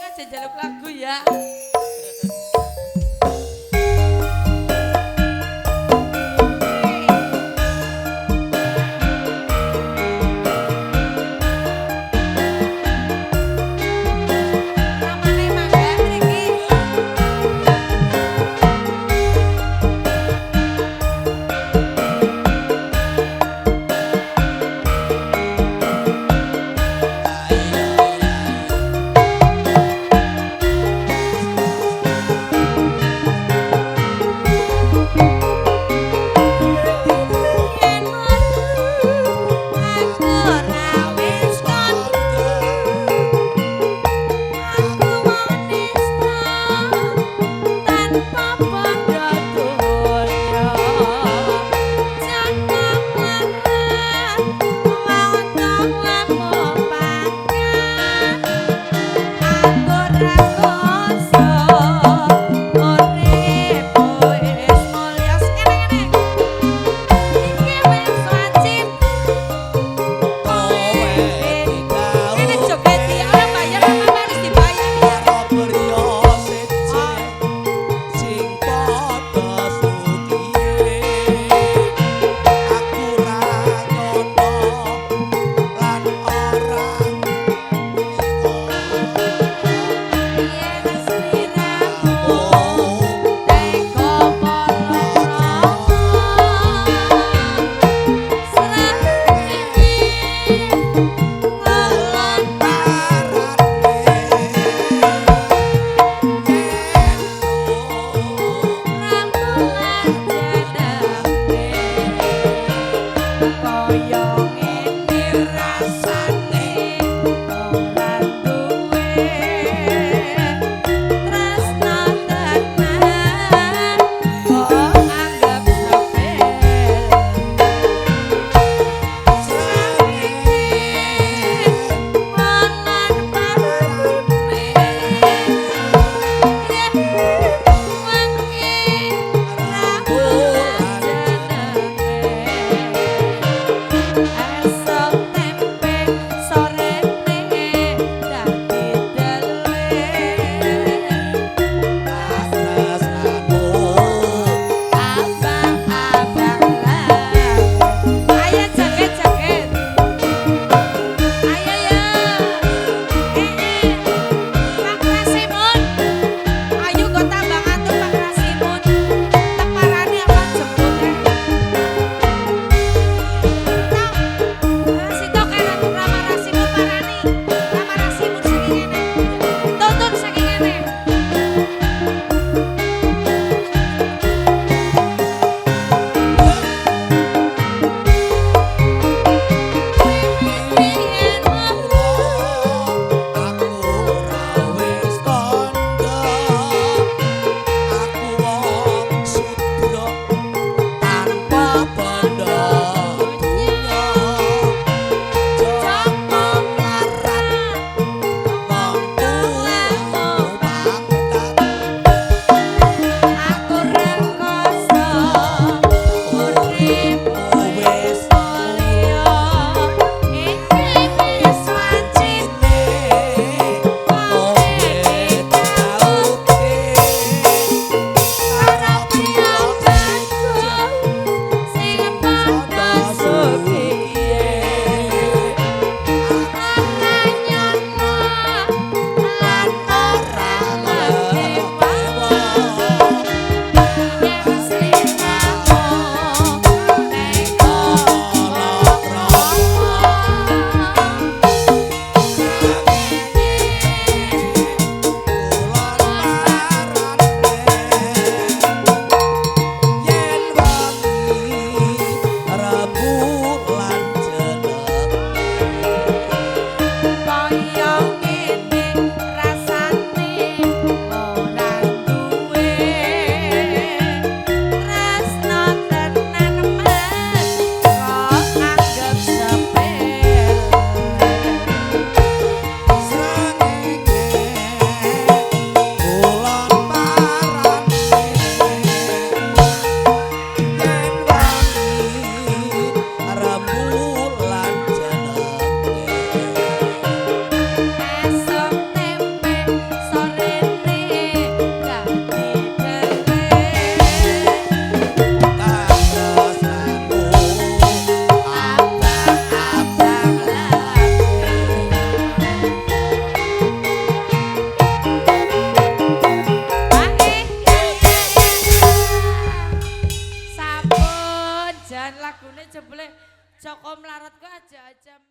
Aja njaluk lagu ya. Ramane mangga mriki. Yen aku ora wis kandha, aku wong nista tanpa bandha donya. Jaka mlarat wong tuamu pangkat, aku ora kuasa urip wis mulya. Kene iki wis wajib kowe. Kene joget ya ora bayar apa harus dibayar ya. Para priya seje sing padha sugihe, aku ra nyono lan ora Piye? Lagune jebule Joko Mlarat ku aja-aja.